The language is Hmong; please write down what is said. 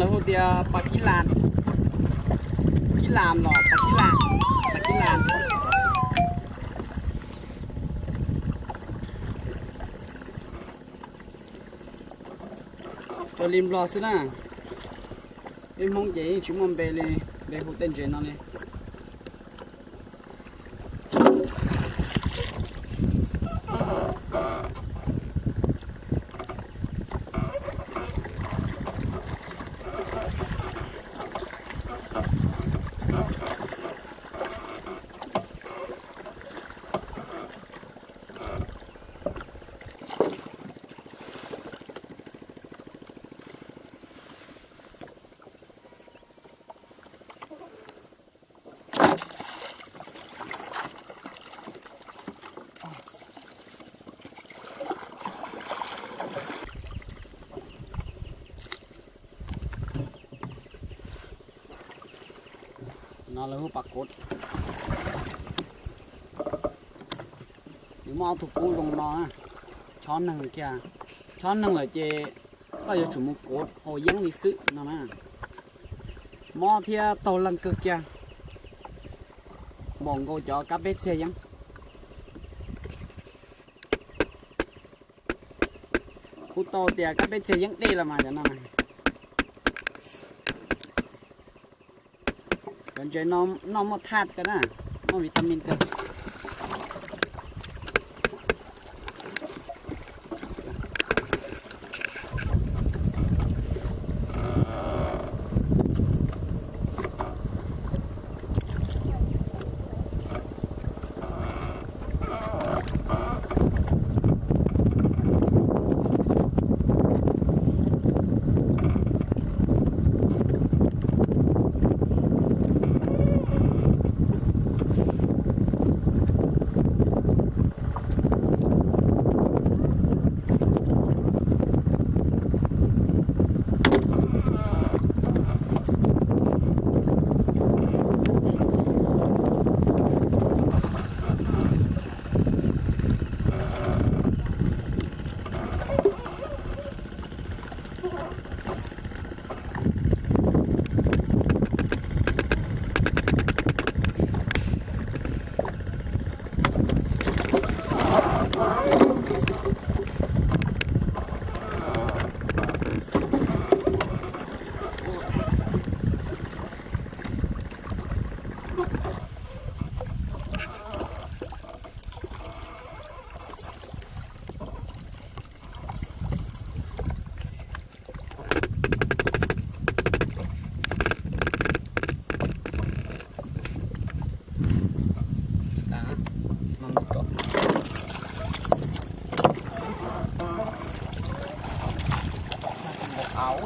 Lawv hu tias pas kib las, kib las los pas kib las, pas kib las. Cov li Nplog xwb na, peb Hmoob ces yeej tsis muaj npe li, npe hu tej ntses no li. No lawv hu pas kuv. Nws muaj ob tug kub zoo no, chob neeg kiag, chob neeg lawm ces koj yuav tsum mus kuv haus yeeb li xwb no na. Mob thiab taug leej kawg kiag, npaum nkaus cov kab peb txiag yeeb. Kuv tau tias kab peb txiag yeeb dej los mas cov no. Cov ntses no noj muaj thaj kawg na, muaj vitamin kawg. Au.